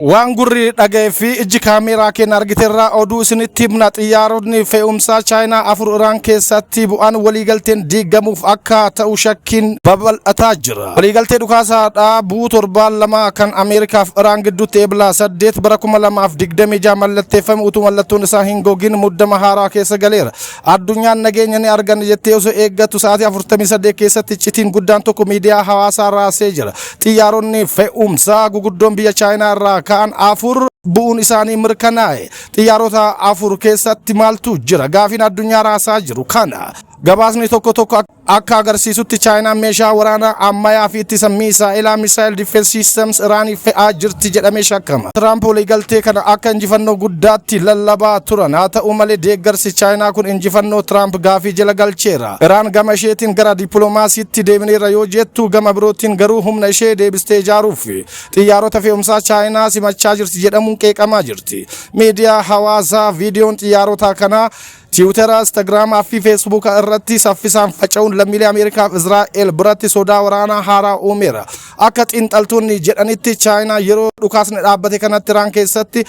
Waan gurri dhaga'ee fi ijji kaameeraa keenya argite irraa oduu isinitti himna. Xiyyaaronni fe'umsaa Chaayinaa afur Iraan keessatti bu'aan waliigalteen diigamuuf akka ta'u shakkiin babal'ataa jira. Waliigaltee dhukaasaa dhaabuu torbaan 2 kan Ameerikaaf Iraan gidduutti Eebla 8 bara 2026 mallatteeffame utuu mallattoon isaa hin gogin muddama haaraa keessa galeera. Addunyaan nageenya ni arganna jettee osoo eeggattu sa'aatii 48 keessatti iccitiin guddaan tokko miidiyaa hawaasaa raasee jira. Xiyyaaronni fe'umsaa guguddoon biyya Chaayinaa irraa ka'an afur bu'uun isaanii mirkanaa'e. Xiyyaarota afur keessatti maaltu jira? Gaafiin addunyaa raasaa jiru kana. Gabaasni tokko tokko akka agarsiisutti Chaayinaan meeshaa waraanaa ammayyaa fi ittisa miisaa'ilaa, missile defense systems, Iraaniif fe'aa jirti jedhamee shakkama. Tiraamp waliigaltee kana akka injifannoo guddaatti lallabaa turan. Haa ta'u malee, deeggarsi Chaayinaa kun injifannoo Tiraamp gaafii jala galcheera. Iraan gama isheetiin gara dippiloomaasiitti deebineerra yoo jettu, gama birootiin garuu humna ishee deebistee ijaaruuf xiyyaarota fe'umsaa Chaayinaa simachaa jirti jedhamuun qeeqamaa jirti. Miidiyaa hawaasaa viidiyoon xiyyaarota kanaa Tiwutara, Instagraamaa fi Feesbuuka irratti saffisaan faca'uun lammiilee Ameerikaa fi Israa'el biratti sodaa waraanaa haaraa uumeera. Akka xiinxaltoonni jedhanitti, Chaayinaa yeroo dhukaasni dhaabbate kanatti Iraan keessatti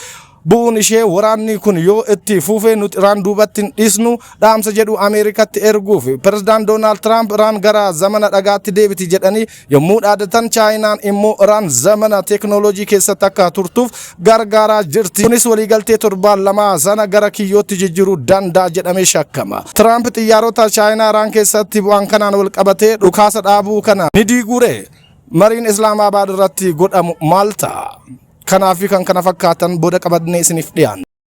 bu'uun ishee waraanni kun yoo itti fufee nuti Iraan duubatti hin dhiisnu dhaamsa jedhu Ameerikatti erguuf. Pireezidaan Doonaald Tiraamp Iraan gara zamana dhagaatti deebiti jedhanii yommuu dhaadatan, Chaayinaan immoo Iraan zamana teeknooloojii keessatti akka turtuuf gargaaraa jirti. Kunis waliigaltee torbaan 2 sana gara kiyyootti jijjiiruu danda'a jedhamee shakkama. Tiraamp xiyyaarota Chaayinaa Iraan keessatti bu'an kanaan wal qabatee dhukaasa dhaabuu kana ni diiguure? Mariin Islaamabaad irratti godhamu maal ta'a? Kanaa fi kan kana fakkaatan booda qabannee isiniif dhiyaanna.